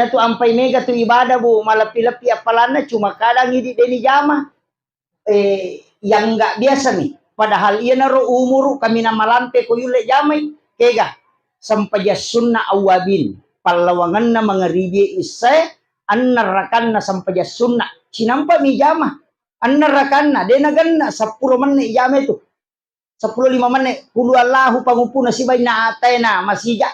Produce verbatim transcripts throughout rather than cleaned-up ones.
Iyatu ampai mega tu ibadah, Bu, maleppi-leppi appalanna, cuma kadang idi deni jama. Eh, yang nggak biasa nih. Padahal iyanaro umuru kaminang malampe ko yulle jamai. Kega? Sempajang sunna awwabin. Pallawangenna mangaribi issae, enneng rakanna sempajang sunna. Cinampa mi jama. Enneng rakanna, de nagenna seppulo menit jama itu. Seppulo lima menit, qul huwallahu panguppuna sibawa inna a'taina masija.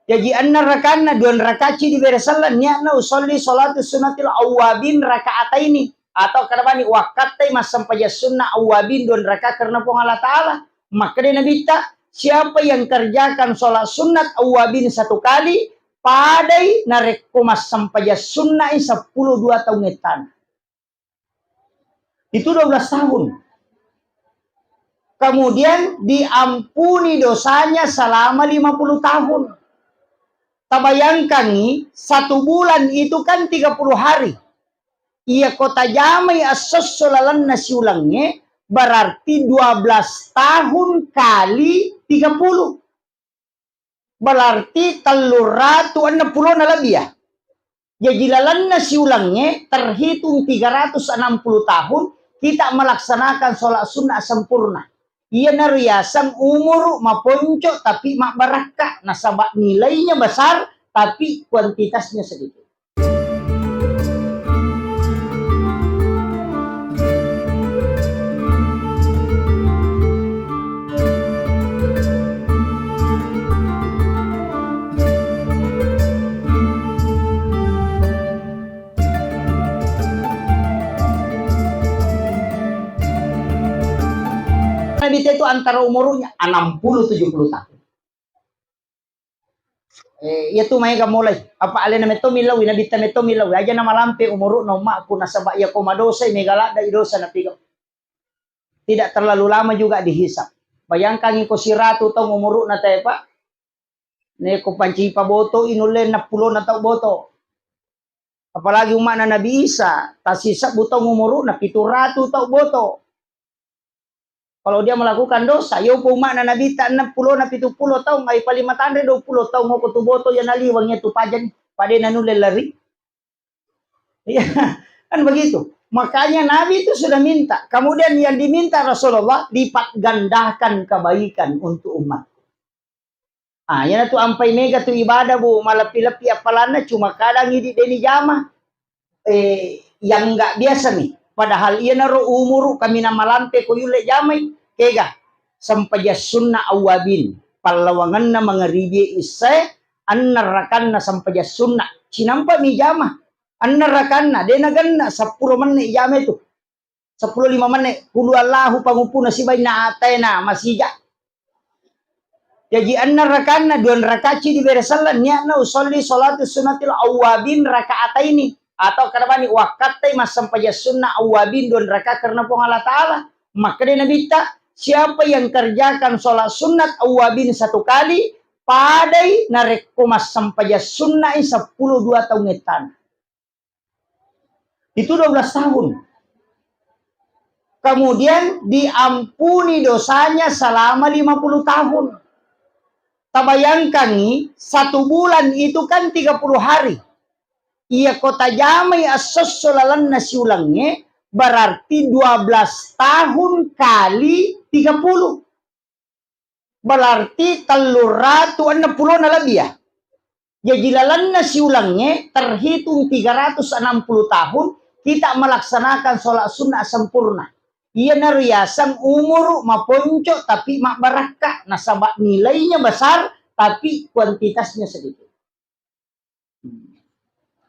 Jaji enneng rakanna, dua rakaat ci dibere selleng, niatna usolli sholatu sunnatil awwabin rakaataini. Atau kada bani wakkattai massempajang sunna awwabin dua rakaat karena Puang Allah Ta'ala. Makkeda Nabitta, siapa yang kerjakan sholat sunat awwabin satu kali, padai narekko massempajang sunnai seppulo dua taung ettana. Itu dua belas tahun. Kemudian diampuni dosanya selama lima puluh tahun. Tabayangkangi, satu bulan itu kan tiga puluh hari. Iya ko tajamai assosso lalenna siulengnge, berarti dua belas tahun kali tiga puluh. Berarti telluratu enneng pulona lebbi, ya. Jaji lalenna siulengnge terhitung tiga ratus enam puluh tahun kita melaksanakan sholat sunnah sempurna. Iyanaro yaseng umuru maponco tapi mabbarakka, nasaba nilainya besar tapi kuantitasnya sedikit. Nabitta itu antara umurnya enam puluh tujuh puluh tahun. Eh, iya tu maega mulai. Apa alena metto millaui, Nabitta metto millaui. Aja namalampe umuru'na ummaku, nasaba iya ko madosai mega ladda i dosa napigau. Tidak terlalu lama juga dihisab. Bayangkangi ko siratu taung umuru'na tae, Pak. Neko panci paboto i nulle enam puluh na tau boto. Apalagi umma'na Nabi Isa, tasisebbu taung umuru'na pitu ratu tau boto. Kalau dia melakukan dosa, yopo umma'na Nabitta enam puluh na pitu puluh taung, ai paling matanre dua puluh taung, oko tu boto iya naliwang iya tu pajani, pada nanulle lari. Iya, kan begitu. Makanya Nabi itu sudah minta. Kemudian yang diminta Rasulullah, lipat gandakan kebaikan untuk umat. Ah, iyanatu ampai mega tu ibadah, Bu, maleppi-leppi appalanna, cuma kadang idi deni jama. Eh, yang nggak biasa nih. Padahal iyanaro umuru kaminang malampe ko yulle jamai, kega? Sempajang sunna awwabin, pallawangenna mangaribi issae, enneng rakanna sempajang sunna. Cinampa mi jama. Enneng rakanna, de nagenna seppulo menit jama itu. Seppulo lima menit, qul huwallahu panguppuna sibawa inna a'taina masija. Jaji enneng rakanna, dua rakaat ci dibere selleng, niatna usolli sholatu sunnatil awwabin rakaataini. Atau kada bani wakkattai massempajang sunna awwabin dua rakaat karena Puang Allah Ta'ala. Makkeda Nabitta, siapa yang kerjakan sholat sunat awwabin satu kali, padai narekko massempajang sunnai seppulo dua taung ettana. Itu dua belas tahun. Kemudian diampuni dosanya selama lima puluh tahun. Tabayangkangi, satu bulan itu kan tiga puluh hari. Iya ko tajamai assosso lalenna siulengnge, berarti dua belas tahun kali tiga puluh. Berarti telluratu enneng pulona lebbi, ya. Jaji lalenna siulengnge terhitung tiga ratus enam puluh tahun kita melaksanakan sholat sunnah sempurna. Iyanaro yaseng umuru maponco tapi mabbarakka, nasaba nilainya besar tapi kuantitasnya sedikit.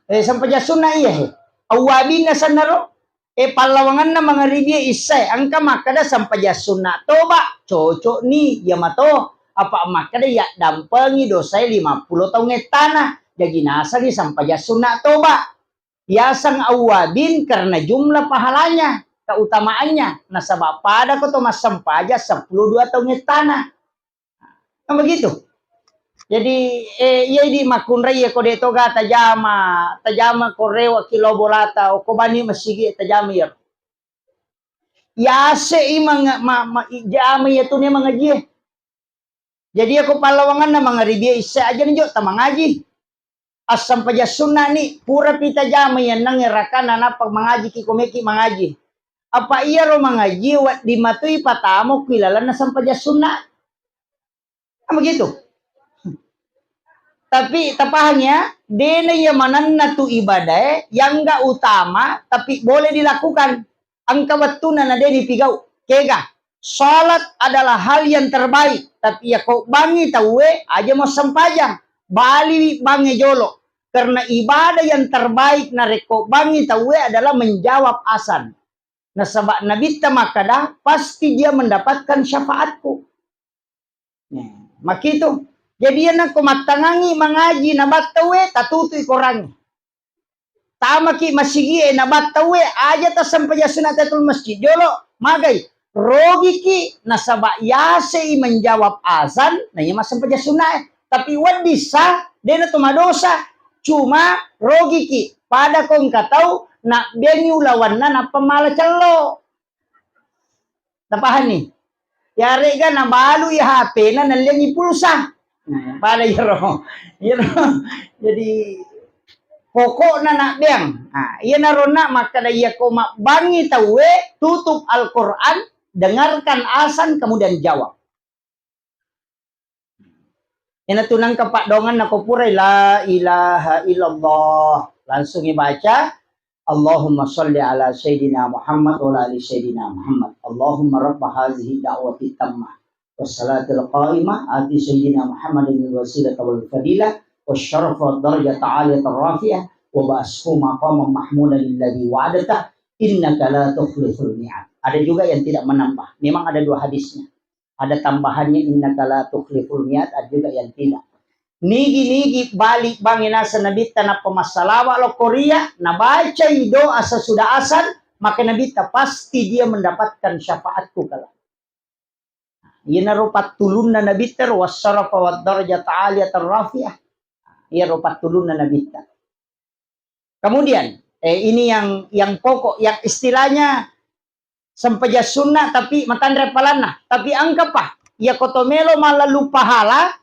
Eh, sempajang sunna iya he. Awwabinna sennaro. Eh, pallawangenna mangaribi issae. Engka makkeda sempajang sunna toba. Cocok ni, iya mato. Apa makkeda yaddampengi dosae lima puluh taung ettana. Jaji nasengi sempajang sunna toba. Yaseng awwabin karena jumlah pahalanya, keutamaannya. Nasaba pada ko to massempajang seppulo dua taung ettana. Kan begitu. Jadi, eh, iya idi makkunrai iya ko de toga tajama, tajama ko rewa kilo bolata, ko bani masigi tajama iya. Yase i manga-, ma-, ma-, i jama iya tu ne mangaji e. Jadi iya ko pallawanganna mangaribi isya aja ni jo tamangaji. Assempajang sunna ni, pura pita jama yennang rakana nappa mangajiki komeki mangaji. Apa iyaro mangaji wedding matui patamo ku ilalenna sempajang sunna. Kan begitu. Tapi tapahang ya, dena iya manenna tu ibadae yang enggak utama tapi boleh dilakukan. Engka wettuna na de dipigau. Kega, salat adalah hal yang terbaik, tapi ya kau bangi tauwe aja mau sempajang, baliwi bangi jolo. Karena ibadah yang terbaik narekko bangi tauwe adalah menjawab azan. Nasaba Nabitta makkada, pasti dia mendapatkan syafaatku. Nah, makitu. Jadi, iya nako mattangangi mangaji nabattauwe, tatutui korangnge. Tamaki masigie nabattauwe, aja tassempajang sunna tahiyatul masjid. Jolo, magai, rogiki nasaba yasei menjawab azan, na iya massempajang sunnae. Tapi wedding sah, dena to madosa. Cuma rogiki, pada ko engka tau, nabbeangi ulawanna nappa mala cello. Tapahanni? Yarega nabalui H P-na, nalliangi pulsa. Nah, pada iyaro. Iyaro. Jadi, pokokna nabbeang. Nah, iyanaro na makkada, iya ko mabbangi tauwe, tutup Al-Quran, dengarkan azan, kemudian jawab. Iyanatu nengka paddoangenna ko purai la ilaha illallah. Langsung ibaca, Allahumma salli ala Sayyidina Muhammad wa ala ali Sayyidina Muhammad. Allahumma rabba hazihi da'wati tammah. Wassalatil qa'imah ati Sayyidina Muhammadin wasilata wal fadilah. Wasyarafa darajata aliyata rafi'ah. Wa ba'ashu maqamah mahmudan alladhi wa'adata. Innaka la tukhliful mi'ad. Ada juga yang tidak menambah. Memang ada dua hadisnya. Ada tambahannya, innaka la tukhliful mi'ad, ada juga yang tidak. Nigi-nigi balik bangi nasa Nabitta nappa massalawa lo Korea, nabacai doa sesudah azan, maka Nabitta pasti dia mendapatkan syafaatku kala. Iyanaro pattulunna Nabitta ro, wassarafa wad darajata aliyatan rafi'ah. Iyaro pattulunna Nabitta. Kemudian, eh, ini yang yang pokok, yang istilahnya sempajang sunna tapi matanre palanna. Tapi engkapa? Iya ko to melo mallalu pahala,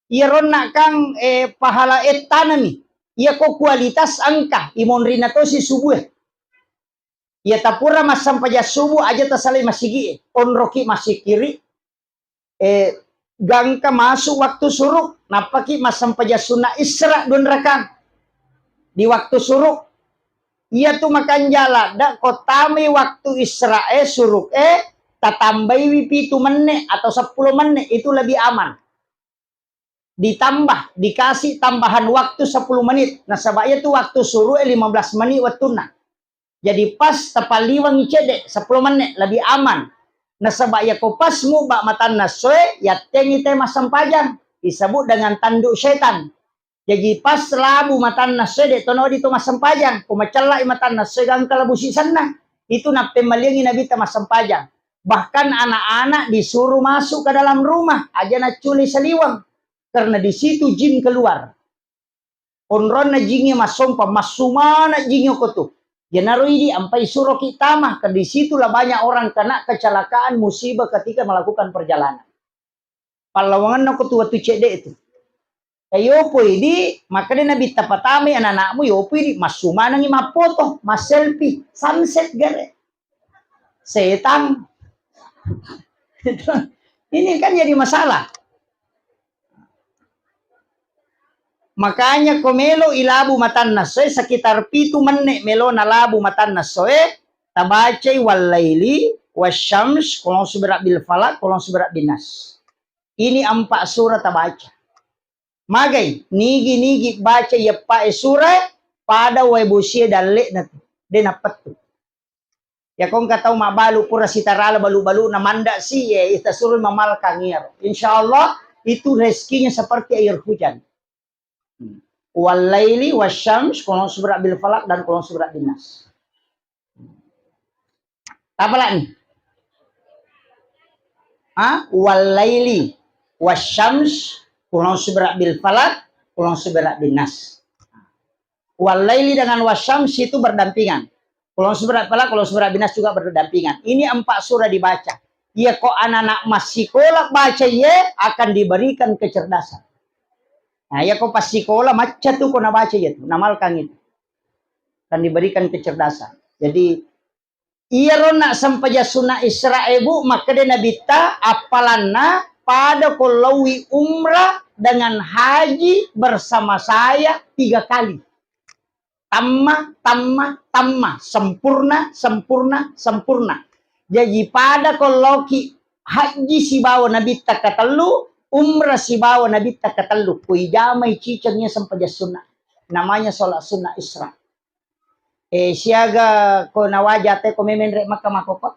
iya ronna kang, eh, pahala ettanami. Iya ko kualitas engka, imonrina tosi subue. Iya tapura massempajang subuh aja tasalai masigie. Onroki masikiri, eh, gangka masuk waktu suruk, nappaki massempajang sunna isra dua rakang di waktu suruk. Iya tu makanja ladda ko tamai waktu isra e, suruk e, tatambaiwi pitu menne atau seppulo menne, itu lebih aman. Ditambah, dikasih tambahan waktu sepuluh menit. Nasaba iya tu waktu suruk e lima belas menit wettunna. Jadi pas tapalliwangi cedde sepuluh menit, lebih aman. Nasaba iya ko pas mubba matanna essoe, yattengi te massempajang. Disebut dengan tanduk setan. Jaji pas labu matanna essoe, de' to nawedding to massempajang. Ko macellai matanna essoe, gangka labu sisenna. Itu nappemmaliangi Nabitta massempajang. Bahkan anak-anak disuruh masuk ke dalam rumah, aja nacculi saliweng. Karena di situ jin keluar. Onronna jingnge massompa, massumana jingnge ko tu. Iyanaro idi ampai suroki tama, ke di situlah banyak orang kena kecelakaan, musibah ketika melakukan perjalanan. Pallawangenna ko tu wettu cedde itu. E, yopo idi, makkeda Nabitta patamai anak-anakmu, yopo idi, massumanengi mappoto, masselfie, sunset gare. Setan. Ini kan jadi masalah. Makanya ko melo ilabu matanna essoe, sekitar pitu menne melo nalabu matanna essoe, tabacai wallaili, wasyams, qul a'udzu birabbil falaq, qul a'udzu birabbin nas. Ini empat surah tabaca. Magai, nigi-nigi baca iyeppae surae, pada wae bosie dalle'na tu, de' nappettu. Ya, ko engka tau mabbalu pura sitarala balu-balu'na mandasi, ya, itasuroi mamalkang iyaro. Insya Allah, itu rezekinya seperti air hujan. Hmm. Wallaili wasyams, qul a'udzu birabbil falaq, dan qul a'udzu birabbin nas. Apa lagi? Ha? Wallaili wasyams, qul a'udzu birabbil falaq, qul a'udzu birabbin nas. Wallaili dengan wasyams itu berdampingan. Qul a'udzu birabbil falaq, qul a'udzu birabbin nas juga berdampingan. Ini empat surah dibaca. Iya ko anak-anak massikola baca iye akan diberikan kecerdasan. Nah, iya ko passikola macca tu ko nabaca iya tu, namalkang itu. Kan diberikan kecerdasan. Jadi, iyaro na sempajang sunna Isra e, Bu, makkeda Nabitta, appalanna pada ko laowi umrah dengan haji bersama saya tiga kali. Tamma, tamma, tamma, sempurna, sempurna, sempurna. Jaji pada ko laoki haji sibawa Nabitta katellu, umrah sibawa Nabitta katellu. Ko ijamai ciceng iya sempajang sunna. Namanya sholat sunnah Isra. Eh, siaga ko nawaja te ko memenre Makkah makkokko?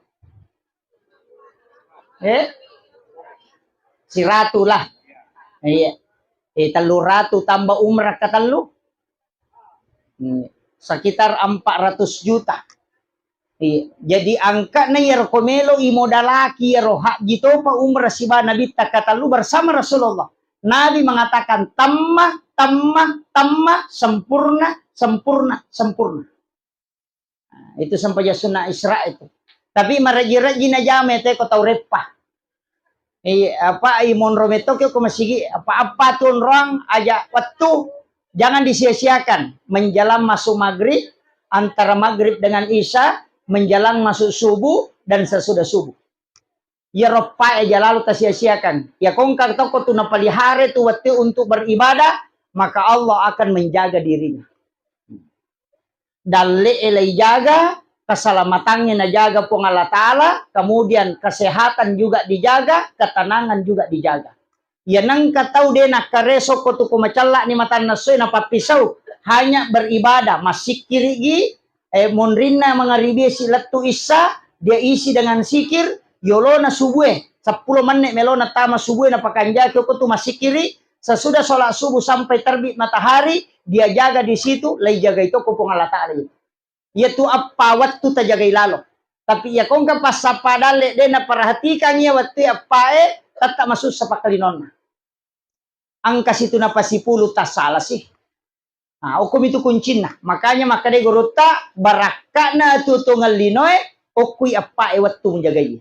Eh? Siratu lah. Iya. Eh, tellu ratu tambah umrah katellu. Hmm. Sekitar empat ratus juta. Iya. Jadi angka'na iyaro ko melo imodalaki iyaro haji topa umrah siba Nabitta katellu bersama Rasulullah. Nabi mengatakan, "Tamma, tamma, tamma, sempurna, sempurna, sempurna." Nah, itu sempajang sunnah Isra itu. Tapi maraji-raji najama te ko tau reppa. Iya, apa, i monro metto ko masigi, apa-apa tu onroang aja wettu, jangan disia-siakan. Menjelang masuk maghrib, antara maghrib dengan isya, menjelang masuk subuh, dan sesudah subuh. Iyaro eppa e aja lalo tasia-siakan. Iya ko engka tokko tu napalihara tu wettu untuk beribadah, maka Allah akan menjaga dirinya. Dalle'e laijaga, keselamatannya najaga Puang Allah Ta'ala, kemudian kesehatan juga dijaga, ketenangan juga dijaga. Iya nengka tau de nakkareso ko tu ko macella'ni matanna essoe napappisau, hanya beribadah, massikkirigi, eh, monrinna mangaribie si lettu issa, dia isi dengan sikir, yolona subue, seppulo menne melona tama subue napakanjaki ko tu massikkiri, sesudah sholat subuh sampai terbit matahari, dia jaga di situ, laijagai to ko Puang Allah Ta'ala itu. Iyatu eppa wettu tajagai lalo. Tapi iya ko engka passappa dalle de naperhatikan iya wettu eppa e, tetta masussa pakkalinonna. Engka situ napasipulu tassala si. Nah, okkomi tu kuncinna. Makanya makkeda gurutta, barakka'na tu tongeng linoe, okkui eppa e wettu mujagai.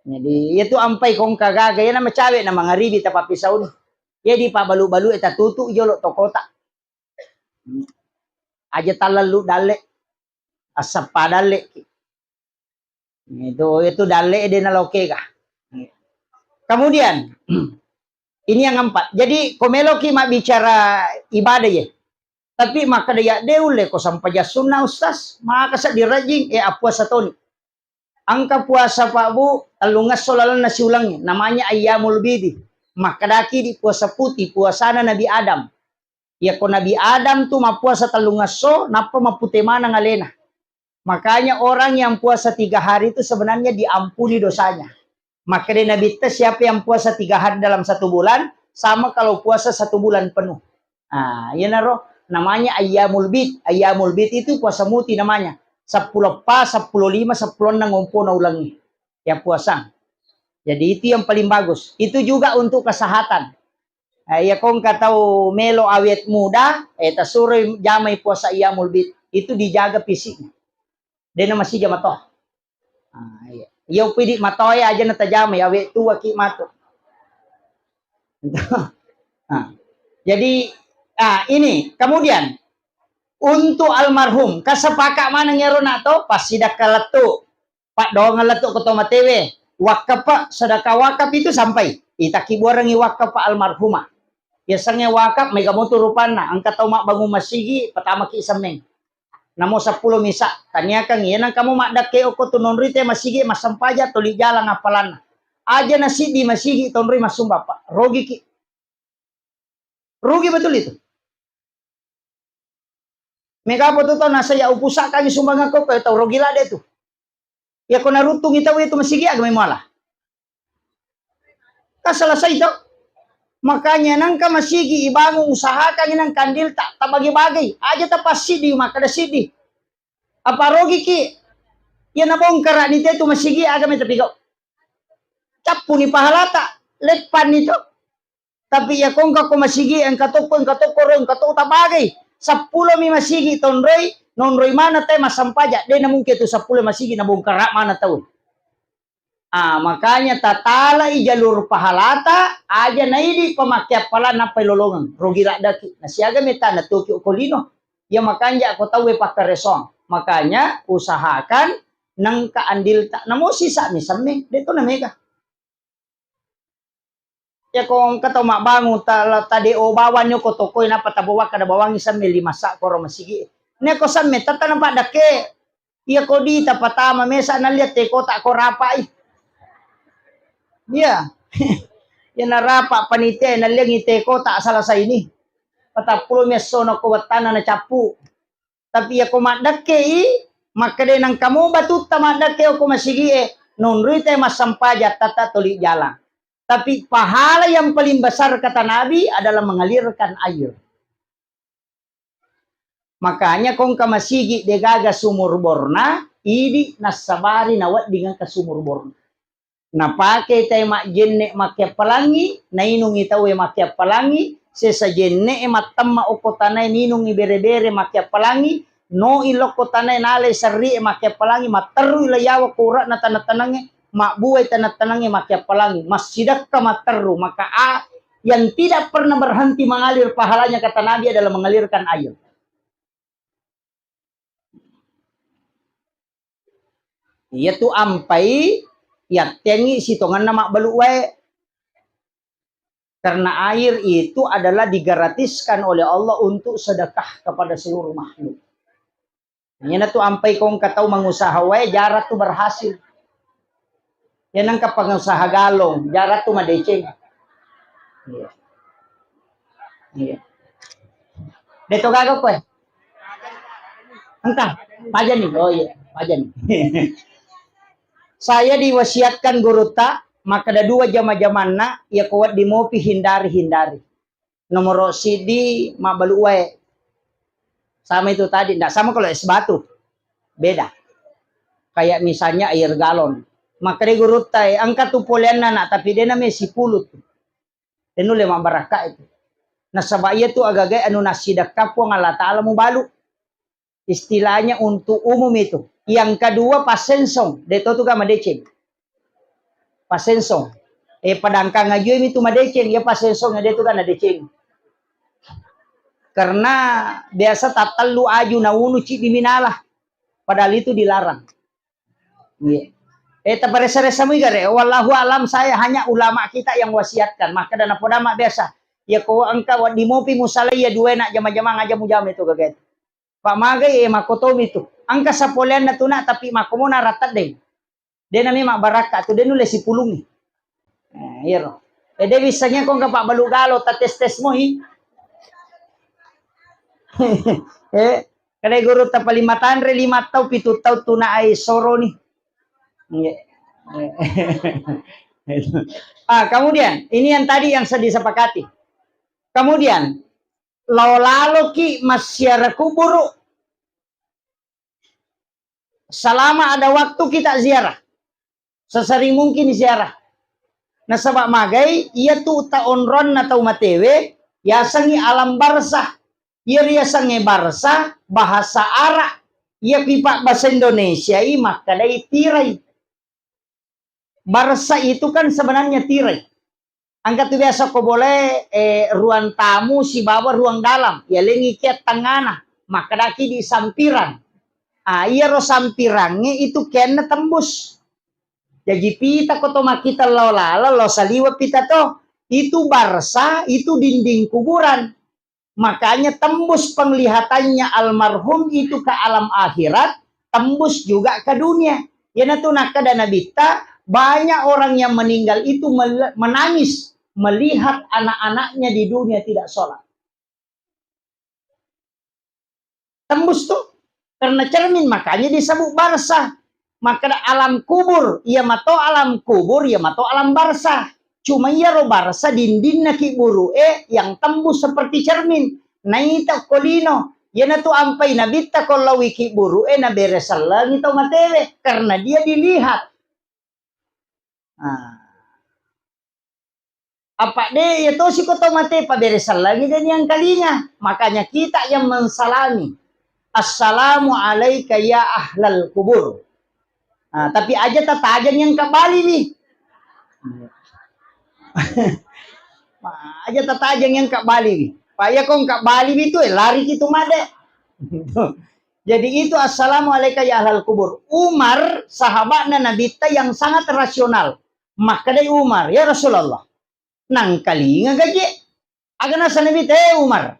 Jadi, iyatu ampai ko engka gaga, iyana macawe na mangaribi tapappisauni. Iya dipabbalu-balu e tatutu jolo tokota. Aja tallallu dalle, assappa dalle. Itu, itu dalle de nalokega. Kemudian, ini yang empat. Jadi, ko meloki mabbicara ibadah ya. Tapi makkeda ya de ulle ko sempajang sunna, Ustaz. Maka seddi rajing, eh, appuasa toni. Engka puasa, Pak, Bu, tellungesso lalenna siulengnge, namanya ayyamul bidi. Makkedaki di puasa putih, puasana Nabi Adam. Iya ko Nabi Adam tu mappuasa tellungesso, nappa mappute maneng alena. Makanya orang yang puasa tiga hari itu sebenarnya diampuni dosanya. Makkeda Nabitta, siapa yang puasa tiga hari dalam satu bulan, sama kalau puasa satu bulan penuh. Ah, iyanaro namanya ayyamul bid. Ayyamul bid itu puasa muti namanya. Seppulo eppa, seppulo lima, seppulo enneng ompona ulengnge. Ya puasa. Jadi itu yang paling bagus. Itu juga untuk kesehatan. Eh, iya ko engka tau melo awet muda, eh, tasuroi jamai puasa ayyamul bid. Itu dijaga fisiknya. Dena masija matoa. Ah, iya. Iya upidi matoa ya aja natajamai, awe tuaki matu. Ah. Jadi, ah, ini kemudian untuk almarhum, kasepaka maneng ero na to, passidakka lettu, paddoangeng lettu ko to matewe, wakaf, sedekah wakaf itu sampai. Itaki buarengi wakaf almarhumah. Biasanya wakaf mega motu rupanna, engka tau mabbangun masigi, patamaki semmeng. Namo seppulo misa, taniakang iya nang kamu maddakke okko tu nonrite masigi massempajang toli jalang appalanna. Aja na siddi masigi tonroi massumba, Pak. Rogiki. Rugi betul itu. Mega apa tu tau nasa ya upusa kami sumbang aku ke tau rogi lade tu. Ya ko naruttungi tau itu masigi aga mai muala. Kan selesai to. Makanya nangka masigi ibangun, usahakan nang kandil tak tabagi-bagi. Aja tapasidi makkeda sidi. Apa rogi ki? Ya nabongkara ni tetu masigi aga mai tapi kau. Cappu ni pahalata, leppan ni to. Tapi iya ko engka ko masigi, engka tokko, engka tokko ro, engka to tabagai. Seppulo mi masigi tonroi, nonroi mana te massampaja. De na mungkin tu seppulo masigi nabongkara mana tau. Ah, makanya tatalai jalur pahalata, aja naidi pamakeappalang nappai lolongeng. Rugi laddaki. Nasiaga metana toki okolino. Ya makanja ko tauwe pakkaresoang. Makanya usahakan nengka andilta. Namo sisa mi semme, de to na mega. Yako engka tau mabbangung, ta-, la-, tadeo bawang yoko tokoi, napa tabawa kada bawangi semme lima sa koro masigi. Neko semme tata nampa dake. Yako di tapatama mesa nalia te kota ko rapai. Iya. Ya narapa panitia naliangi te kota salah saini. Patappulo mi esso nako wettana nacappu. Tapi yako maddekkei, makkeda nengka mo batutta maddekke ko masigie, nonroi te massempajang tata toli jalan. Tapi pahala yang paling besar kata Nabi adalah mengalirkan air. Makanya kongka masigi degaga sumur borna, idi nassabari nawedding engka sumur borna. Napake tai majjenne makkeappalangi, nainungi tauwe makkeappalangi, sesa jenne'e mattemma okko tanae ninungi bere-bere makkeappalangi, no ilokko tanae nalai serri'e makkeappalangi, matterru ilayawa ko ura'na taneng-tanengnge, mabbuai taneng-tanengnge makkeappalangi, massidekka matterru, maka a, yang tidak pernah berhenti mengalir pahalanya kata Nabi adalah mengalirkan air. Iyatu ampai yattengngi sitongenna mabbalu wae. Karena air itu adalah digratiskan oleh Allah untuk sedekah kepada seluruh makhluk. Iyana tu ampai kongka tau mangusaha wae jarang tu berhasil. Ya nengka pengusaha galong, jarang tu madeceng. Iya. Iya. Deto gaga koe. Engka, pajani. Oh iya, pajani. Saya diwasiatkan gurutta, makkeda dua jama-jamanna, ya ko wedding mopi hindari-hindari. Nomoro siddi mabbalu wae. Sama itu tadi, ndak sama kalau es batu. Beda. Kayak misalnya air galon. Makkeda gurutta, eh, engka tu poleanna nak, tapi dena me sipulut. Tenulle mabbarakka itu. Nasaba iya tu agaga anu nassidekka Puang Allah Taala mubalu. Istilahnya untuk umum itu. Yang kedua, passensong. De to tu ga madeceng. Passensong. Eh, padangkang ajue mi tu madeceng, ya passensong de tu ga nadeceng. Karena biasa tattellu aju naunu ciddi minala. Padahal itu dilarang. Iya. Eh, taparessa-ressa mui gare. Wallahu alam, saya hanya ulama kita yang wasiatkan. Maka dana podama biasa. Ya ko engka waddi mopi musalai ya dua nak jama-jamang aja mujama itu gaga. Pak magai, eh, makkotomi tu. Engka sapoleanna tu nak, tapi makkomona rateddeng. Dena memang barakka tu, de nulle sipulungi. Eh, iyaro. Eh, de wissengnge ko engka pabbalu galo, ta tes-tes mohi. Eh, kada guru ta paling matanre lima tau, pitu tau tu na ai soroni. Iya. Ah, kemudian ini yang tadi yang saya disepakati. Kemudian lao laloki massiara kuburu. Selama ada waktu kita ziarah. Sesering mungkin ziarah. Nasaba magai, iya tu ta onronna tau matewe, yasengi alam barzah. Iya riasengnge barzah, bahasa Arab. Iya ki pak bahasa Indonesia i makkedai tirai. Barzah itu kan sebenarnya tirai. Engka tu biasa ko bolae, eh, ruang tamu sibawa ruang dalam, yalengngi kia tengngana, makkedaki di sampirang. Ah, iyaro sampirangnge itu kenna tembus. Jaji pita ko to makkita lao laleng, lao saliweng pita to. Itu barzah, itu dinding kuburan. Makanya tembus penglihatannya almarhum itu ke alam akhirat, tembus juga ke dunia. Iyanatu nakkeda Nabitta, banyak orang yang meninggal itu mel-, menangis melihat anak-anaknya di dunia tidak sholat. Tembus tu. Karena cermin, makanya disebut barzah. Makkeda alam kubur, iya mato alam kubur, iya mato alam barzah. Cuma iyaro barzah dindinna ki buru'e yang tembus seperti cermin. Naita ko lino, iyanatu ampai Nabitta ko laowi ki buru'e nabere sellengi tau matewe, karena dia dilihat. Nah. Apa de, iya tosi ko tau mate pabere sellengi de niangkalinga. Makanya kita yang mensalami. Assalamu alaika ya ahlal kubur. Nah, tapi aja tatajang yang kebali wi. Aja tatajang yang kebali wi. Pak ya kong kebali wi tu eh, lari ki tu made. Jadi itu assalamualaikum ya ahlal kubur. Umar sahabatnya Nabi ta yang sangat rasional. Maka dari Umar, ya Rasulullah. Nangkalinga gaje. Aga nasa Nabi ta, "Eh, Umar,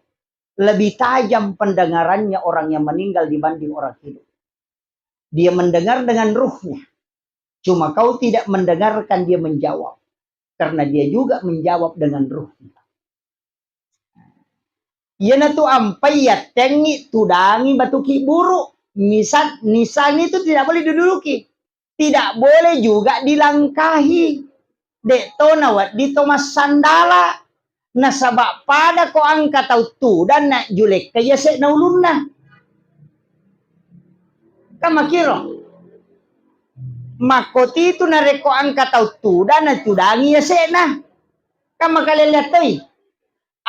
lebih tajam pendengarannya orang yang meninggal dibanding orang hidup. Dia mendengar dengan ruhnya. Cuma kau tidak mendengarkan dia menjawab. Karena dia juga menjawab dengan ruhnya." Iyanatu ampai yattengngi tudangi batu kiburu. Misal, nisan itu tidak boleh diduduki. Tidak boleh juga dilangkahi. Dek to nawedding to massandala. Nasaba pada ko angka tau tudang na julekka yase'na ulunna. Kamakiro. Makkotitu narekko angka tau tudang na tudangi yase'na. Kan makalelleang toi.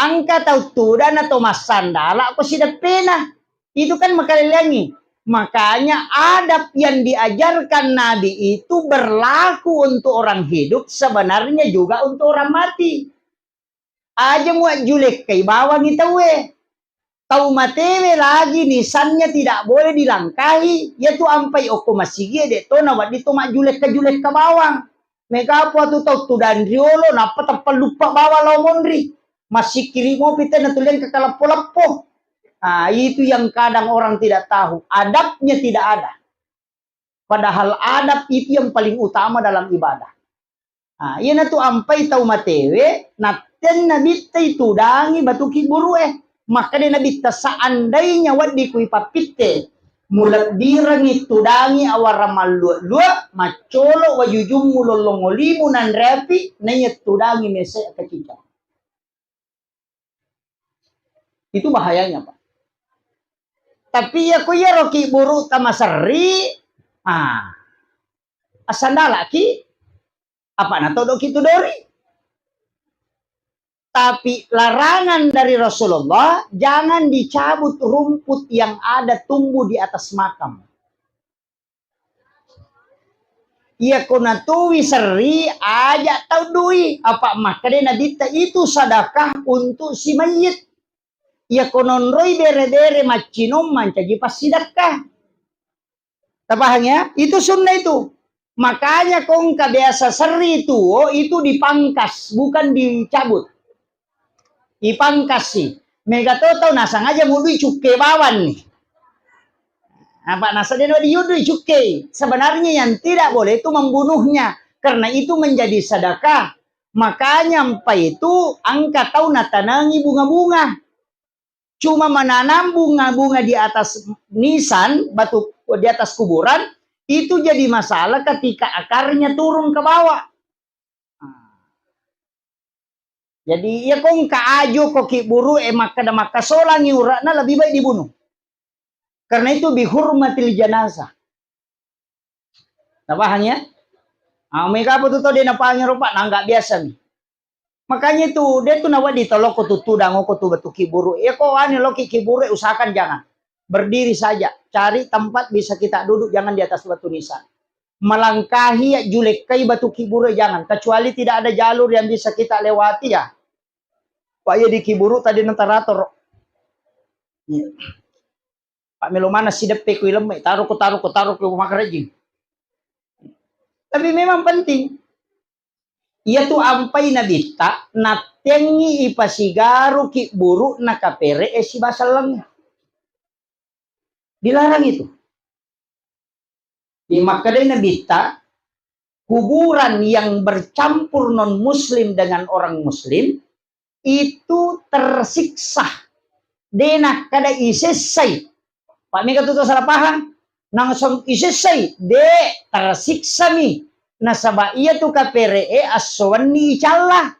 Angka tau tudang na to massandala ko sideppena. Itu kan makalelleangi. Makanya adab yang diajarkan Nabi itu berlaku untuk orang hidup, sebenarnya juga untuk orang mati. Aja muajjulekkai bawangi tauwe. Tau matewe lagi nisannya tidak boleh dilangkahi, yatu ampai okko masigi dek to nawedding to majjulekka-julekka bawang. Mega apa tu tau tudang riolo, nappa teppalluppa bawang lao monri. Massikkiri mopi te natuleng ke kaleppo-leppo. Ah, itu yang kadang orang tidak tahu, adabnya tidak ada. Padahal adab itu yang paling utama dalam ibadah. Ah, iyanatu ampai tau matewe, natten Nabitta itudangi batu kibburu'e. Makkeda Nabitta, "Seandainya wedding kui pappitte, mulebbirengi tudangi awara mallua-lua, maccolo wajujummu lollong olimu nanre api, naiya tudangi mese kacicang." Itu bahayanya, Pak. Tapi iya ko iyaro kibburu tamaserri, ah, assandalaki, apa natodoki tudori. Tapi larangan dari Rasulullah, jangan dicabut rumput yang ada tumbuh di atas makam. Iya ko natui serri, aja tau dui. Apa makkeda Nabitta itu sedekah untuk si mayit. Iya ko nonroi bere-bere maccinong mancaji passidekka. Tapahang ya? Itu sunnah itu. Makanya kongka biasa serri tuo itu dipangkas, bukan dicabut. Ipangkassi. Mega to tau nasang aja mudui cukke bawang ni. Apa nasa deno diudui cukke. Sebenarnya yang tidak boleh itu membunuhnya. Karena itu menjadi sedekah. Makanya empa itu angka tau natanangi bunga-bunga. Cuma menanam bunga-bunga di atas nisan, batu di atas kuburan, itu jadi masalah ketika akarnya turun ke bawah. Jadi, iya kongka ajo ko kibburu e makkeda makkasolangi ura'na, lebih baik dibunuh. Karena itu bihurmatil janazah. Napahang ya? Ah, mega apa tu tau de napahang ero, Pak? Nah, nggak biasa nih. Makanya itu, de tu nawedding toloko tu tudang oko tu batu kibburu. Ya ko ani loki kibburu, usahakan jangan. Berdiri saja, cari tempat bisa kita duduk, jangan di atas batu nisan. Melangkahi ya julekkai batu kibburu, jangan. Kecuali tidak ada jalur yang bisa kita lewati ya. Pak ya di kibburu tadi natarator. Iya. Pak melo mana sideppe ku ilemme, taro ko, taro ko, taro ko makarejing. Tapi memang penting. Iyatu ampai Nabitta, nattengngi ipasigaru kibburu na kapere e sibawa sellengnge. Dilarang itu. Di makkedai Nabitta, kuburan yang bercampur non muslim dengan orang muslim itu tersiksa. De nakkeda isessai. Pak mega tu salah paham. Nangsong isessai, de tersiksami. Nasaba iya tu kapere e assowenni icalla.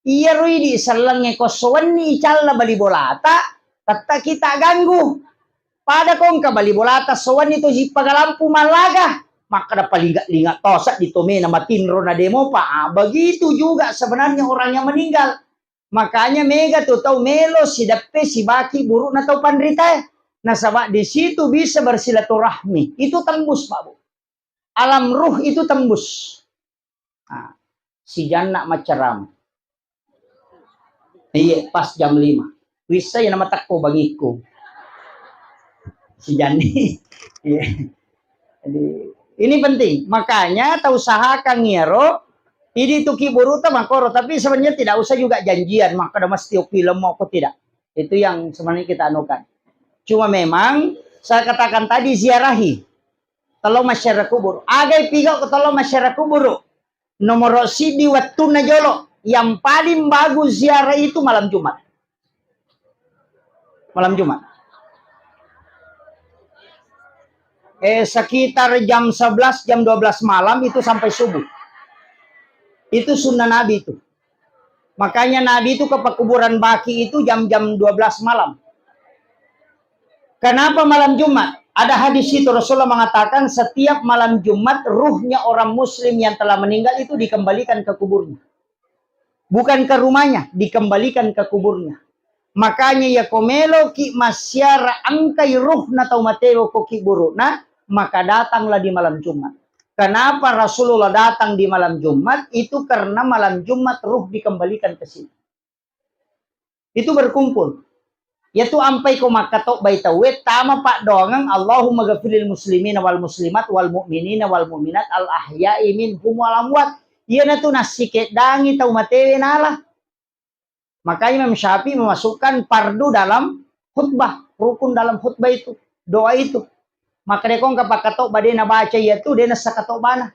Iyaro idi sellengnge ko sowenni icalla bali bolata, tetta kita ganggu. Pada kongka bali bolata sowenni to sipagalampu mallaga, makkeda palinga-linga tosa di tomena matinro na demopa. Ah, begitu juga sebenarnya orang yang meninggal. Makanya mega tu tau melo sideppe sibaki burukna tau panritae. Nasaba di situ bisa bersilaturahmi. Itu tembus, Pak Bu. Alam ruh itu tembus. Nah, si Janna maccarama. Iya, pas jam lima. Wissa ya nama takko bangikku. Si Janni. Iya. Jadi, ini penting. Makanya tau usahakan iyaro, idi tu kiburu ta makoro, tapi sebenarnya tidak usah juga janjian, maka ada mesti film mau aku tidak. Itu yang sebenarnya kita anukan. Cuma memang saya katakan tadi, ziarahi. Tolong masyarakat kubur. Agai piga ko tolong masyarakat kubur. Nomor sidi wettunna jolo. Yang paling bagus ziarah itu malam Jumat. Malam Jumat. Eh, sekitar jam sebelas, jam dua belas malam itu sampai subuh. Itu sunnah Nabi itu. Makanya Nabi itu ke pekuburan Baki itu jam-jam dua belas malam. Kenapa malam Jumat? Ada hadis itu Rasulullah mengatakan setiap malam Jumat ruhnya orang muslim yang telah meninggal itu dikembalikan ke kuburnya. Bukan ke rumahnya, dikembalikan ke kuburnya. Makanya ya ko meloki massiara engkai ruhna tau mateo ko kiburu na, maka datanglah di malam Jumat. Kenapa Rasulullah datang di malam Jumat? Itu karena malam Jumat ruh dikembalikan ke sini. Itu berkumpul. Yaitu ampai ko makkatobbai tauwe, tama paddoangeng, "Allahumma ghafiril muslimina wal muslimat wal mu'minina wal mu'minat al ahya'i minhum wal amwat." Iyanatu nassikeddangi tau matewe nala. Makanya Imam Syafi'i memasukkan fardu dalam khutbah, rukun dalam khutbah itu, doa itu. Maka de kongka pakkatobba de nabaca iyatu, de nassakatobana.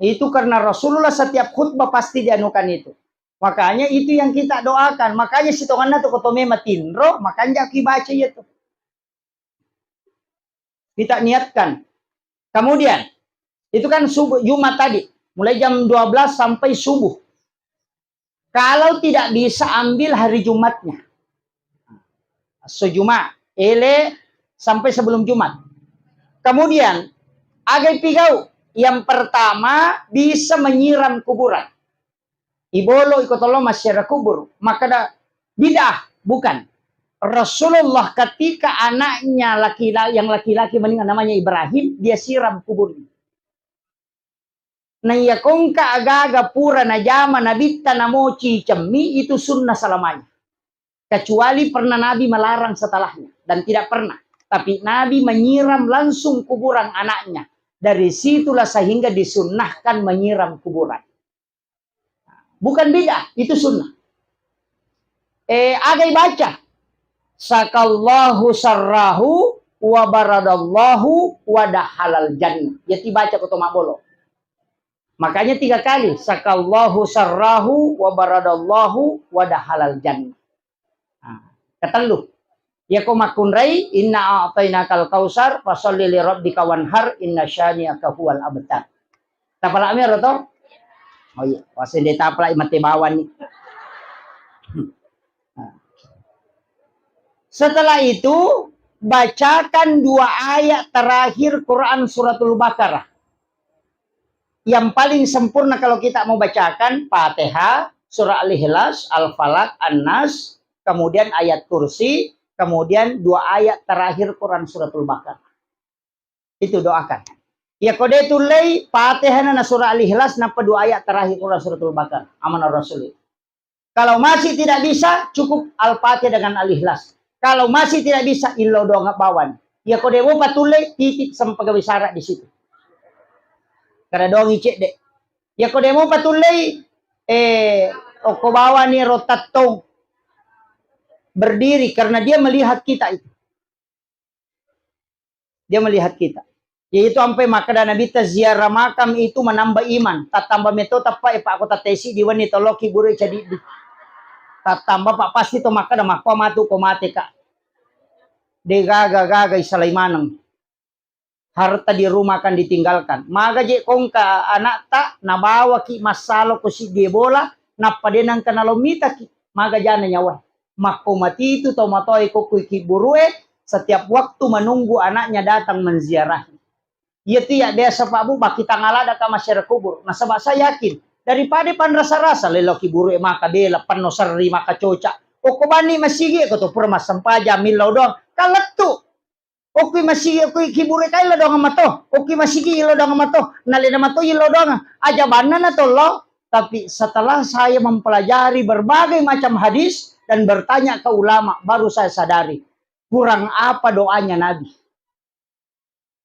Itu karena Rasulullah setiap khutbah pasti dianukan itu. Makanya itu yang kita doakan. Makanya sitonganna tu kotome matinro, makanya ki baca iya tu. Kita niatkan. Kemudian, itu kan subuh Jumat tadi, mulai jam dua belas sampai subuh. Kalau tidak bisa, ambil hari Jumatnya. Sejuma, ele sampai sebelum Jumat. Kemudian, agai pigau, yang pertama bisa menyiram kuburan. Ibolo iko tolo masyarakat kubur. Maka da, bid'ah, bukan. Rasulullah ketika anaknya laki-laki, yang laki-laki meninggal namanya Ibrahim, dia siram kuburnya. Na iya kongka agaga pura najama nabitta namoci cemmi, itu sunnah selamanya. Kecuali pernah Nabi melarang setelahnya, dan tidak pernah. Tapi Nabi menyiram langsung kuburan anaknya. Dari situlah sehingga disunnahkan menyiram kuburan. Bukan bid'ah, itu sunnah. Eh, agai baca, "Sakallahu sarrahu wa baradallahu wa dahalal jannah." Jadi baca koto mabolo. Makanya tiga kali, "Sakallahu sarrahu wa baradallahu wa dahalal jannah." Nah, ketellu. Iya ko makkunrai, "Inna a'tainakal kausar, fasalli li rabbika wanhar, inna syani'aka huwal abtar." Tapalak mi ro to? Oh iya, wasende tapalak mate bawang ni. Nah. Setelah itu, bacakan dua ayat terakhir Quran Suratul Baqarah. Yang paling sempurna kalau kita mau bacakan Fatihah, surah Al-Ikhlas, Al-Falaq, An-Nas, kemudian ayat kursi, kemudian dua ayat terakhir Quran Suratul Baqarah. Itu doakan. Ya kode tullei Fatihah na surah Al-Ikhlas, napa dua ayat terakhir Quran Suratul Baqarah. Amanah Rasul. Kalau masih tidak bisa, cukup Al-Fatihah dengan Al-Ikhlas. Kalau masih tidak bisa, illau doang bawang. Ya kode mau patullei, titip sama pegawai syarat di situ. Kada doang icek dek. Ya kode mau patullei, eh, oko bawang ni rotattong berdiri karena dia melihat kita itu. Dia melihat kita. Yaitu ampai makkeda Nabitta, ziarah makam itu menambah iman. Tattamba meto tappa e, Pak, kota tesi di wenni tolokki buru e cadiddi. Tattamba, Pak, pasti to makkeda, makko matu ko mate, Kak. De gaga-gaga isalai maneng. Harta di rumah akan ditinggalkan. Maga je kongka anakta, nabawaki massalo ko siddi bola, nappa de nangka nalo mitaki. Maga jana nyawa. Makko matitu tau matoa ko kui kiburu e, setiap waktu menunggu anaknya datang menziarahi. Iya tu ya biasa Pak Bu, baki tangala daka masyarakat kubur. Nasaba saya yakin, daripada panrasa-rasa lelo kiburu e maka bela, penno serri maka coca. Okko bani masigi ko to pura massempajang millau doang. Kan lettu. Okkui masigi, okkui kibure kai lo doang mato, okkui masigi lo doang mato, nalena mato lo doang. Aja banna na tollo, tapi setelah saya mempelajari berbagai macam hadis dan bertanya ke ulama, baru saya sadari kurang apa doanya Nabi.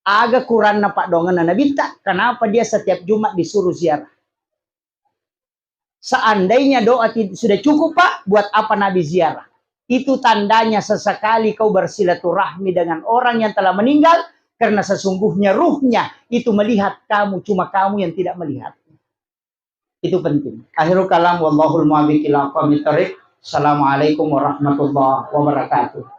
Aga kuranna paddoangenna Nabitta, kenapa dia setiap Jumat disuruh ziarah? Seandainya doa tid-, sudah cukup, Pak, buat apa Nabi ziarah? Itu tandanya sesekali kau bersilaturahmi dengan orang yang telah meninggal, karena sesungguhnya ruhnya itu melihat kamu, cuma kamu yang tidak melihat. Itu penting. Akhirul kalam, wallahul muwaffiq ila aqwamit thariq. Assalamualaikum warahmatullahi wabarakatuh.